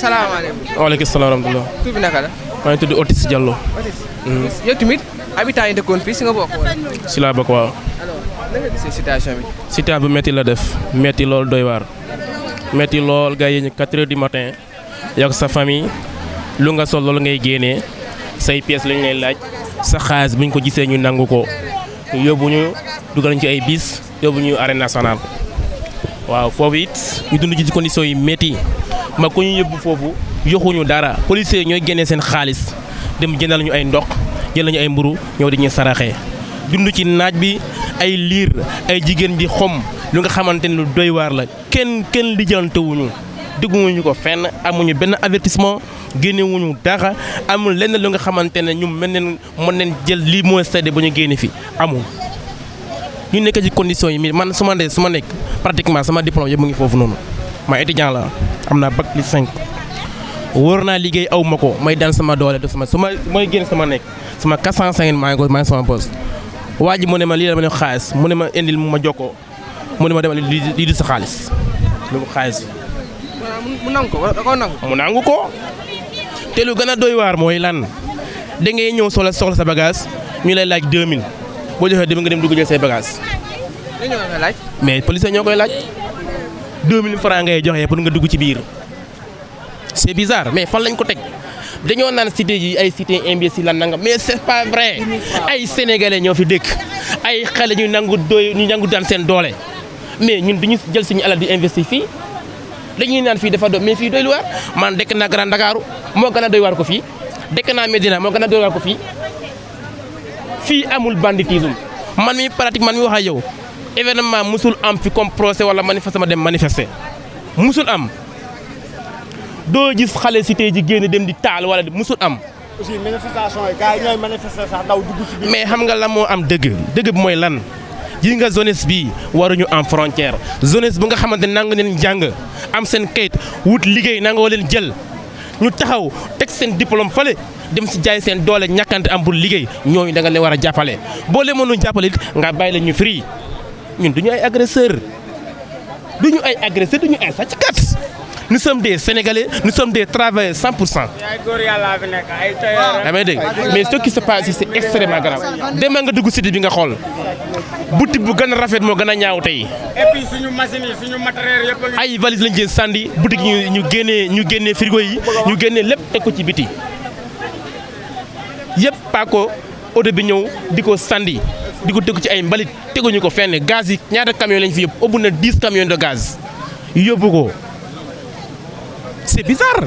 salaamaaleykum. waaleykum salaam wa rahmatulah. tur bi naka la. maa ngi tudd Otis Diallo. yow tamit habitant yi dëkkoon fii si nga bokk wala. si laa bokk waaw. alors nan nga gisee situation bi. situation bu métti la def métti lool doy waar métti lool gars yi ñu 4 heures du matin yokk sa famille lu nga sol loolu ngay génnee say pièces lañ lay laaj sa xaalis bu ñu ko gisee ñu nangu ko yóbbu ñu dugal ñu ci ay bis yóbbu ñu arène nationale. waaw foofu it ñu dund ci conditions yi métti ma ko ñu yóbbu foofu yoxuñu dara policiers ñooy génnee seen xaalis dem jëndal ñu ay ndox jël nañu ay mburu ñëw di ñu saraxee dund ci naaj bi ay liir ay jigéen bi xom lu nga xamante ne lu doy waar la kenn lijjantewuñu dégguñu ko fenn amuñu benn avertissement génnewuñu dara amul lenn lu nga xamante ne ñu mën nañ jël lii mooy seede ba ñu génne fi amul. ñu nekk ci conditions yi man su ma nekk pratiquement sama diplôme yëpp mu ngi foofu noonu ma étudiant la am naa bac plus 5 wóor naa liggéey aw ma ko may daan sama doole def su may génn sama nekk sama 450 maa ngi sama poste waa ji mu ne ma lii la ma ne xaalis mu ne ma indil mu ma jokkoo mu ne ma demal lii di sa xaalis lu mu xaalis mu nangu ko wala da koo nangu. mu nangu ko te lu gën a doy waar mooy lan da ngay ñëw soxla sa bagage ñu lay laaj 2000 boo joxee dem nga dem dugg jël say bagage ñoo koy laaj. mais police ñoo koy laaj 2000 francs ngay joxe pour nga dugg ci biir c'est bizarre mais fan lañ ko teg dañoo naan cité yi ay cité imbécile la nangam mais c'est pas vrai ay sénégalais ñoo fi dëkk ay xale ñu nangu daan seen doole mais ñun duñu jël suñu alal di investir fii dañuy naan fii dafa doy mais fii doy lu waar man dëkk naa Grand Dakar moo gën a doy waar ko fii dëkk naa Médina moo gën a doy waar ko fii amul banditisme man mi pratiquement mi wax ak yow événement musul am fi comme procès wala manifester ma dem manifester musul am doo gis xale cité ji génn dem di taal wala musul am. aussi manifestation yi gars yi ñooy manifester sax daw dugg ci biir. mais xam nga la moo am dëgg bi mooy lan ji nga jeunesse bi waruñu am frontière jeunesse bu nga xamante ne nangu leen jàng am seen kayit wut liggéey nangoo leen jël ñu taxaw teg seen diplôme fale dem si jaay seen doole ñàkkante am pour liggéey ñooñu da nga leen war a jàppale boo leen mënuñ jàppale it nga bàyyi leen ñu free ñun duñu ay agresseur duñu ay sàcckat nous sommes des Sénégalais nous sommes des travailleurs 100%. damay dégg mais ce qui se passe ici c'est extrêmement grave demal nga dugg cité bi nga xool boutique bu gën a rafet moo gën a ñaaw tey. et puis suñu machine yi suñu matériel yëpp ay valise lañ jël sànni boutique yi ñu génnee frigo yi ñu génnee lépp teg ko ci biti yëpp paako oto bi ñëw di ko sànni di ko tegu ci ay mbalit teguñu ko fenn gaz yi ñaata camion lañ fi yóbbu ëpp na 10 camions de gaz yóbbu ko. c'est bizarre.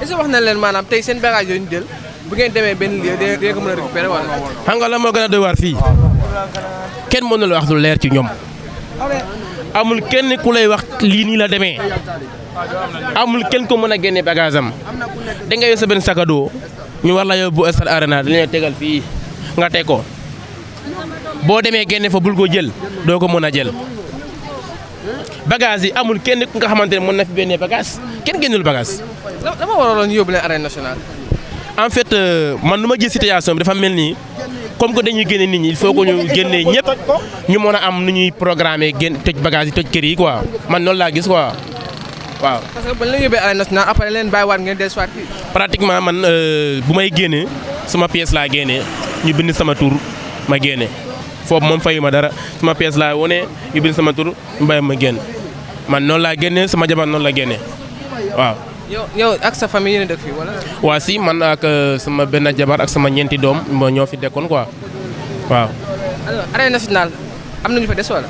est-ce que wax na leen maanaam tey seen bagage yooyu ñu jël bu ngeen demee benn lieu dee ko mën a récupérer wala. xam nga la moo gën a doy waar fii kenn mënu la wax lu leer ci ñoom amul kenn ku lay wax lii nii la demee amul kenn ko mën a génne bagage am da nga yor sa benn sac à dos ñu war la yóbbu stade Arena dañu lay tegal fii nga teg ko boo demee génne fa bul ko jël doo ko mën a jël. bagage yi amul kenn ku nga xamante ne mën na fi benn bagage kenn génnul bagage. dama waraloon ñu yóbbu leen arène nationale. en fait man nu ma gis situation bi dafa mel ni comme que dañuy génne nit ñi il faut que ñu génnee ñëpp ñu mën a am nu ñuy programmer génn toj bagage yi toj kër yi quoi man noonu laa gis quoi waaw. parce que bañ la yóbbee arène nationale après leen bàyyiwaat ngeen dellusiwaat fii. pratiquement man bu may génne sama pièce laa génnee ñu bind sama tur ma génne. foofu moom fayu ma dara sama pièce laa wone ñu bind sama tur mbay ma génn man noonu laa génnee sama jabar noonu la génnee waaw. yow ak sa famille yéen a dëkk fii wala. waa si man ak sama benn jabar ak sama ñeenti doom ñoo fi dekkoon quoi waaw. alors arène nationale am na ñu fa des wala.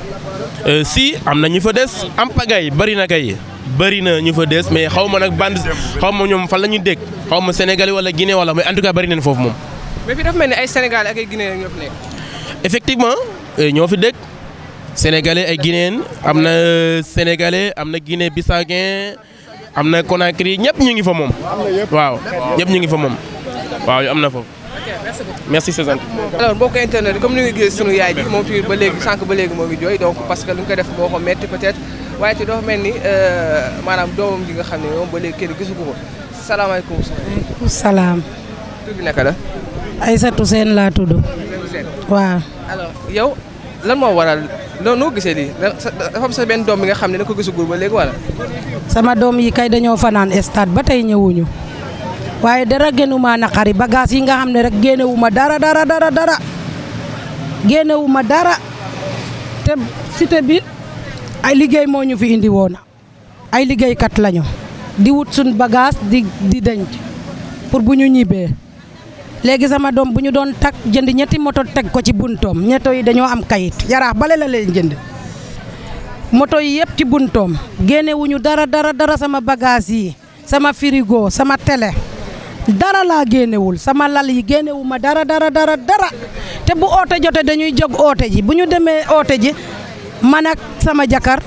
si am na ñu fa des am pagay bëri na kay bëri na ñu fa des mais xaw ma nag band xaw ma ñoom fan la ñu dégg xaw ma Sénégalais wala Guinée wala mais en tout cas bëri nañ foofu moom. mais fii dafa mel ni ay Sénégalais ak ay Guinéens ñoo fi nekk. effectivement ñoo fi dëkk sénégalais ay guinéen am na sénégalais am na Guinée Bissauguin am na Conakry ñëpp ñu ngi fa moom. waaw ñëpp ñu ngi fa moom waaw am na foofu. merci c'est gentil. alors mbokk internet comme ni nga gis sunu yaay ji moom fii ba léegi sànq ba léegi moo ngi jooy donc parce que lu ñu ko def moo ko metti peut-être waaye te dafa mel ni maanaam doomam ji nga xam ne moom ba léegi kenn gisu ko salaamaaleykum. waaleykum salaam. tur bi naka la. Aïssatou Sène laa tudd. waaw. alors yow lan moo waral loolu noo gisee lii dafa am sa benn doom bi nga xam ne da ko gisagul ba léegi wala. sama doom yi kay dañoo fanaan stade ba tey ñëwuñu waaye dara gënuma naqari bagage yi nga xam ne rek génnewuma dara génnewuma dara te cité bi ay liggéey moo ñu fi indi woon ay liggéeykat lañu di wut suñ bagage di denc pour bu ñu ñibbee léegi sama doom bu ñu doon tak jënd ñetti moto teg ko ci buntoom ñetto yi dañoo am kayit yaraax bale la leen jënd moto yi yëpp ci buntoom génnewuñu dara sama bagage yi sama frigo sama télé dara laa génnewul sama lal yi génnewuma dara te bu oote jote dañuy jóg oote ji bu ñu demee oote ji man ak sama jakar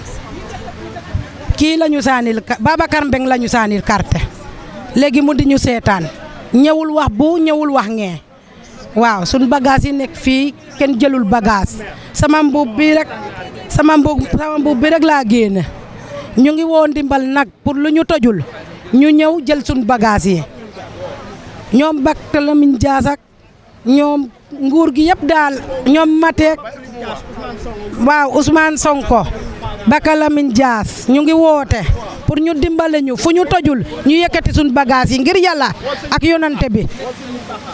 kii la ñu saanil Babacar Mbeng la ñu saanil carte léegi mu di ñu seetaan ñëwul wax bu ñëwul wax ngee waaw suñ bagage yi nekk fii kenn jëlul bagage sama mbubb bi rek laa génne ñu ngi woon ndimbal nag pour lu ñu tojul ñu ñëw jël suñ bagage yi ñoom Barthélémy Dias ak ñoom nguur gi yëpp daal ñoom Mateek waaw Ousmane Sonko Barthélémy Dias ñu ngi woote pour ñu dimbale ñu fu ñu tojul ñu yëkkati suñ bagage yi ngir yàlla ak yonante bi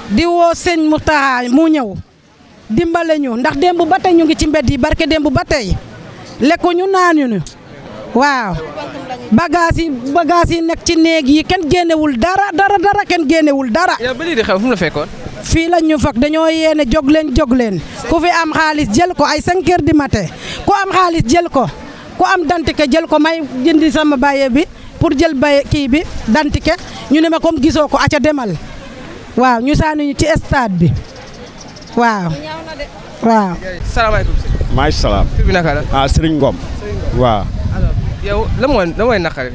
di woo sëñ Moustapha mu ñëw dimbale ñu ndax démb ba tey ñu ngi ci mbedd yi barke démb ba tey lekkuñu naanuñu waaw bagage yi nekk ci néeg yi kenn génnewul dara kenn génnewul dara. yow ba lii di xew fu mu la fekkoon. fii lañ ñu fekk dañoo yéene jóg leen ku fi am xaalis jël ko ay 5 heures du matin ku am xaalis jël ko ku am dantike jël ko may jëndi sama baye bi pour jël baye kii bi dantike ñu ne ma comme gisoo ko aca demal waaw ñu saani ñu ci stade bi waaw. salaamaaleykum. maaleykum salaam. tur bi naka la. Serigne Ngom. waaw. alors yow la mooy naqari.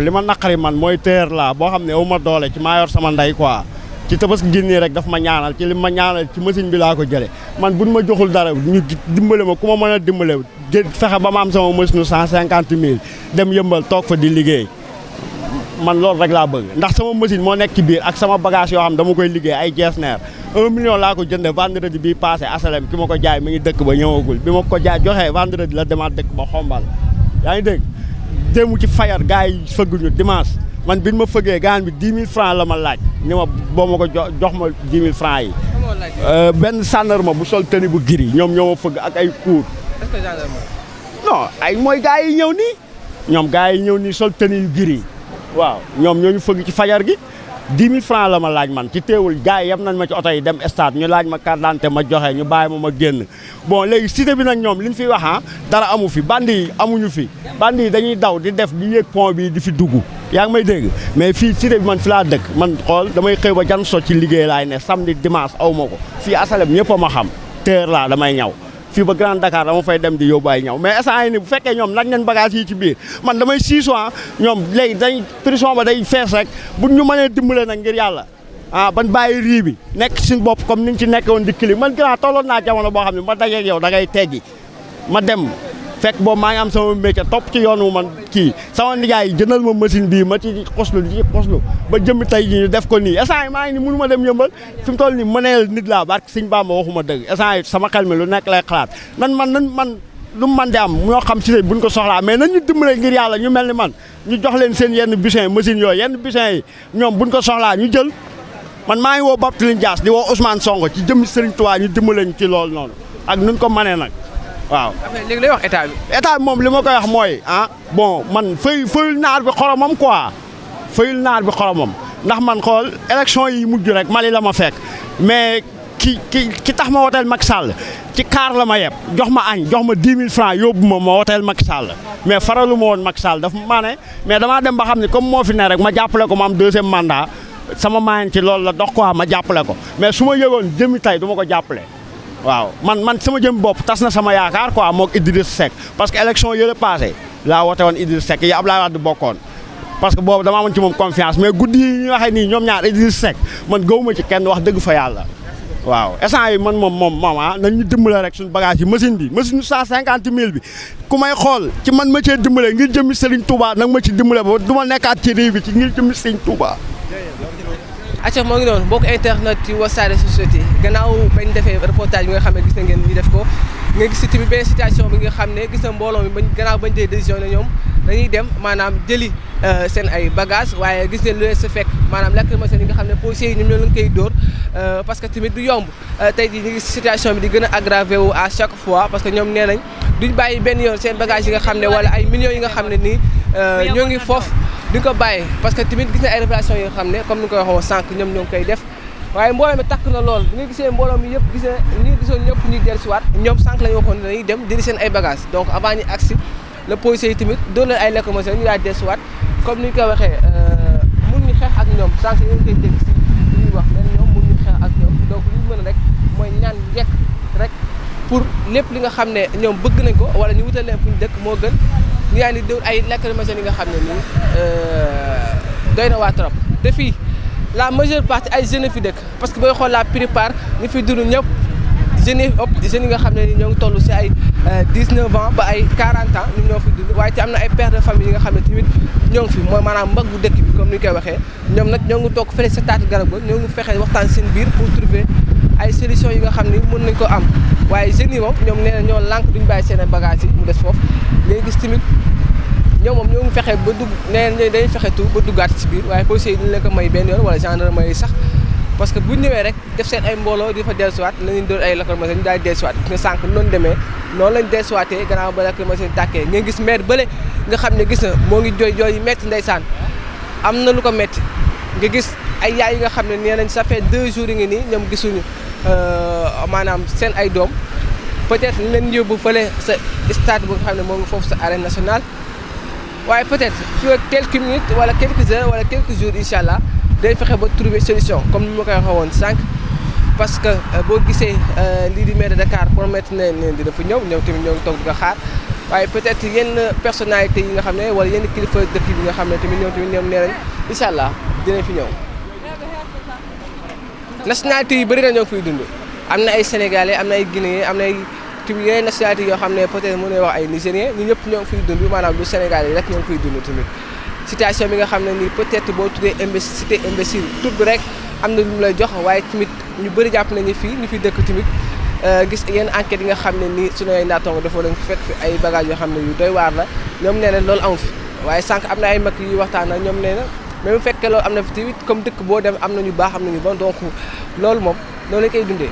li ma naqari man mooy teer laa boo xam ne aw ma doole ci maa yor sama ndey quoi ci tabaski génnee rek daf ma ñaanal ci li ma ñaanal ci machine bi laa ko jële man buñ ma joxul dara ñu dimbale ma ku ma mën a dimbale fexe ba ma am sama machine 150 000 dem yëmbal toog fa di liggéey man loolu rek laa bëgg ndax sama machine moo nekk ci biir ak sama bagage yoo xam dama koy liggéey ay jeesneer 1 million laa ko jënde vendredi bii passé asalem ki ma ko jaay mi ngi dëkk ba ñëwagul bi ma ko jaay joxee vendredi la demaat dëkk ba xombal yaa ngi dégg démb ci fayar gars yi fëgguñu dimanche man bi ma fëggee gaan bi 10 000 francs la ma laaj ni ma boo ma ko jox ma 10 000 francs yi benn gendarme bu sol tenue bu gris ñoom ñoo ma fëgg ak ay cour est-ce que gendarme non ay mooy gars yi ñëw nii ñoom gars yi ñëw nii sol tenue yu gris waaw ñoom ñoo ñu fëgg ci fajar gi 10 000 francs la ma laaj man ci teewul gars yi yem nañ ma ci oto yi dem stade ñu laaj ma carte d'identité ma joxe ñu bàyyi ma génn bon léegi cité bi nag ñoom li ñu fi wax dara amu fi bandi yi amuñu fi bandi yi dañuy daw di def di yéeg pont bi di fi dugg yaa ngi may dégg mais fii cité bi man fi laa dëkk man xool damay xëy ba jan so ci liggéey laay ne samedi dimanche aw ma ko fii asalem ñëpp a ma xam teer laa damay ñaw fii ba Grand Dakar dama fay dem di yóbbu ay ñaw mais instant yi ni bu fekkee ñoom lañ leen bagage yi ci biir man damay 6 mois ñoom léegi dañ prison ba day fees rek buñ ñu mënee dimbale nag ngir yàlla ban bàyyi rii bi nekk suñu bopp comme ni ñu ci nekkoon di kili man grand tolloon naa jamono boo xam ne ma dajeeg yow da ngay teggi ma dem fekk boobu maa ngi am sama métier topp ci yoon wu man kii sama nijaay jëndal ma machine bii ma ci xoslu ba jëmmi tey ji ñu def ko nii instant yi maa ngi ni mënu ma dem yëmbal fi mu toll nii mëneel nit laa barke Sëñ Bamba waxuma dëgg instant yi sama xel mi lu nekk lay xalaat man lu man di am ñoo xam ci buñ ko soxlaa mais nañ ñu dimbale ngir yàlla ñu mel ni man ñu jox leen seen yenn busin machine yooyu yenn busin yi ñoom buñ ko soxlaa ñu jël man maa ngi woo Barthélémy Dias di woo Ousmane Sonko ci jëmmi Serigne Touba ñu dimbale ñu ci loolu noonu ak nuñ ko mënee nag waaw. léegi lay wax état bi. état bi moom li ma koy wax mooy bon man fayul naar bi xoromam quoi fayul naar bi xoromam ndax man xool élection yi mujj rek Mali la ma fekk mais ki tax ma woteel Macky Sall ci kaar la ma yeb jox ma añ jox ma 10 000 francs yóbbu ma woteel Macky Sall mais faralu ma woon Macky Sall dafa maa ne mais damaa dem ba xam ne comme moo fi ne rek ma jàppale ko ma am 2e mandat sama maayen ci loolu la dox quoi ma jàppale ko mais su ma yëgoon jëmi tey du ma ko jàppale. waaw man sama jëm bopp tas na sama yaakaar quoi moog Idriss Seck parce que élection yële passé laa wote woon Idriss Seck yi Abdoulaye Wade bokkoon parce que boobu damaa amoon ci moom confiance mais guddi yi ñu waxee nii ñoom ñaar Idriss Seck man gëwuma ci kenn wax dëgg fa yàlla waaw instant yi man moom nañ ñu dimbale rek suñu bagage yi machine 150 000 bi ku may xool ci man ma cee dimbale ngir jëmmi Serigne Touba nag ma ci dimbale ba du ma nekkaat ci réew bi ci ngir jëmmi Serigne Touba. acca moo ngi noonu mbokk internet ci Wassare Société gannaaw bañ defee reportage bi nga xam ne gis na ngeen ñu def ko nga gis tamit benn situation bi nga xam ne gis na mbooloo mi bañ gannaaw bañ jëlee décision ne ñoom dañuy dem maanaam jëli seen ay bagages waaye gis ne lu leen sa fekk maanaam lacrymogène yi nga xam ne policiers yi ñoom ñoo leen koy dóor parce que tamit du yomb tey jii ñu ngi situation bi di gën a aggravé wu à chaque fois parce que ñoom nee nañ duñ bàyyi benn yoon seen bagages yi nga xam ne wala ay millions yi nga xam ne nii ñoo ngi foofu duñ ko bàyyi parce que tamit gis na ay révélation yi nga xam ne comme ni nga ko waxoon sànq ñoom ñoo ngi koy def waaye mbooloo mi takk na lool bi nga gisee mbooloo mi yëpp gis ñi gisoon ñëpp ñuy dellusiwaat ñoom sànq la ñu waxoon ne dañuy dem jëli seen ay bagages donc avant ñu agsi le policier yi tamit doon leen ay lacrymogène ñu daal dellusiwaat comme ni ñu ko waxee mun ñu xeex ak ñoom sànq ñu ngi koy dégg si li ñuy wax leen ñoom mun ñu xeex ak ñoom donc li ñu mën a rek mooy ñaan njekk rek pour lépp li nga xam ne ñoom bëgg nañ ko wala ñu wutal leen fu ñu dëkk moo gën ñu yaa ni dóor ay lacrymogène yi nga xam ne nii doy na waa trop te fii la majeure partie ay jeunes fi dëkk parce que booy xool la plupart ñu fi dund ñëpp jeunes yi nga xam ne ni ñoo ngi toll si ay 19 ans ba ay 40 ans ñun ñoo fi dund waaye te am na ay pères de famille yi nga xam ne tamit ñoo ngi fi mooy maanaam mbaggu dëkk bi comme ni ñu koy waxee ñoom nag ñoo ngi toog fële sa taatu garab ba ñoo ngi fexe waxtaan seen biir pour trouver ay solutions yi nga xam ni mën nañ ko am waaye jeunes yi moom ñoom nee na ñoo lànk duñ bàyyi seen bagages yi mu des foofu ngay gis tamit ñoom moom ñoo ngi fexe ba dugg nee nañ dañuy fexe tout ba duggaat ci biir waaye policiers yi duñ leen ko may benn yoon wala gendarmerie yi sax parce que bu ñu ñëwee rek def seen ay mbooloo di fa dellusiwaat nañu doon ay lacrymogène ñu daal di dellusiwaat gis nga sànq noonu demee noonu lañ dellusiwaatee gannaaw ba lacrymogène tàkkee ngeen gis maire bële nga xam ne gis na moo ngi jooy jooy yi metti ndeysaan am na lu ko metti nga gis ay yaay yi nga xam ne nee nañ ça fait 2 jours yi ngi nii ñoom gisuñu maanaam seen ay doom peut-être ñu leen yóbbu fële sa stade bu nga xam ne moo ngi foofu sa arène nationale waaye peut-être fii ak quelques minutes wala quelques heures wala quelques jours incha allah day fexe ba trouver solution comme ni ma koy waxee woon sànq parce que boo gisee lii di maire de Dakar promettre na leen dina fa ñëw ñoom tamit ñoo ngi toog di ko xaar waaye peut-être yenn personnalité yi nga xam ne wala yenn kilifa dëkk yi nga xam ne tamit ñoom nee nañ incha allah dinañ fi ñëw. nationalité yi bëri na ñoo fiy dund am na ay sénégalais am na ay guinéens am na ay tamit yeneen nationalité yoo xam ne peut-être mën nañu wax ay nigériens ñu ñëpp ñoo ngi fiy dund maanaam du Sénégal yi rek ñoo ngi fiy dund tamit. situation bi nga xam ne nii peut-être boo tuddee cité imbécile tudd rek am na lu mu lay jox waaye tamit ñu bëri jàpp nañu fii ñu fi dëkk tamit gis yenn enquêtes yi nga xam ne nii sunu ay naataango dafa lañ fekk fi ay bagages yoo xam ne yu doy waar la ñoom nee na loolu amu fi waaye sànq am na ay mag yu waxtaan ak ñoom nee na même bu fekkee loolu am na fi tamit comme dëkk boo dem am na ñu baax am na ñu bon donc loolu moom noonu lañ koy dundee.